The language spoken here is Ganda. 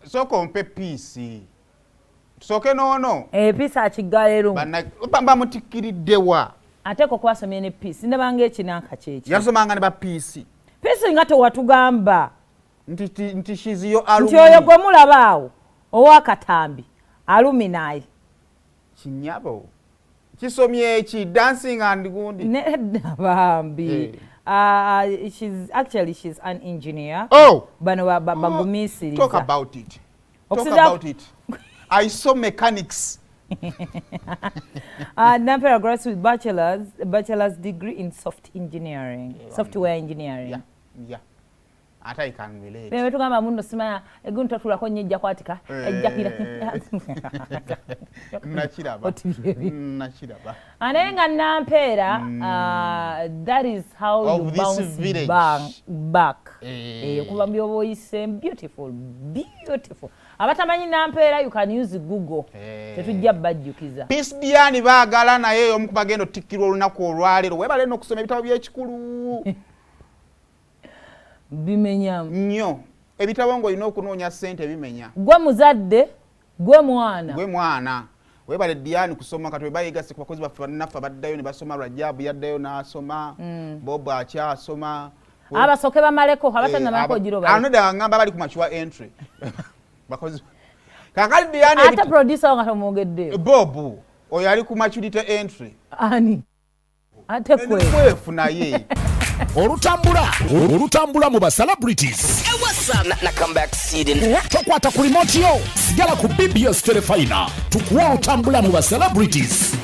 Sooka ompe Peace, tusooke noono. Peace akiggala. Bamutikkiriddewa? Ateeka okwasomye ne Peace, ndabanga ekinanka kyeki. Yasomanga ne ba Peace. Peace nga tewatugamba. Nti she's your Nti oyo gwe mulaba awo owakatambi alumni. Kinyabo kisomye eki dancing and gundi. Nedda bambi. She's actually, she's an engineer. Oh. Bano bagumiisiriza. Talk about it, talk about it. I saw mechanics. Nampera graduates with bachelor's degree in soft engineering, software engineering. Yeah. Ate I can relate. Bwe tugamba muno simanya eguntu tatulako nnyo, ejja kwatika, ejja kira. Nakiraba. Oti byebi. Nakiraba. Naye nga Nampeera, that is how Of you this bounce village. back. Eh. Okuva mu byoba oyise, beautiful, beautiful. Abatamanyi Nampeera, you can use Google. Eh. Tetujja bajjukiza. Peace Diani baagala naye omu ku bagenda otikkirwa olunaku olwaleero. Weebale nno okusoma ebitabo by'ekikulu. Bimenyamu. Nnyo ebitabo ng'olina okunoonya ssente bimenya. Gwe muzadde, gwe mwana. Gwe mwana, webale Diani kusoma. Kati webayigase ku bakozi baffe bannaffe abaddayo ne basoma. Rajabu yaddayo n'asoma, Bob akyasoma. Abasooke bamaleko, abatanamalako ogira obale. Anodda ngamba bali ku mature entry bakozi kakati Diani. Ate producer nga tomwogeddeyo. Bob oyo ali ku maturity entry. Ani ate kwe? Kwefu naye. Olutambula, olutambula mu ba celebrities. Tokwata ku remote yo, sigala ku BBS Terefayina, tukuwa olutambula mu ba celebrities.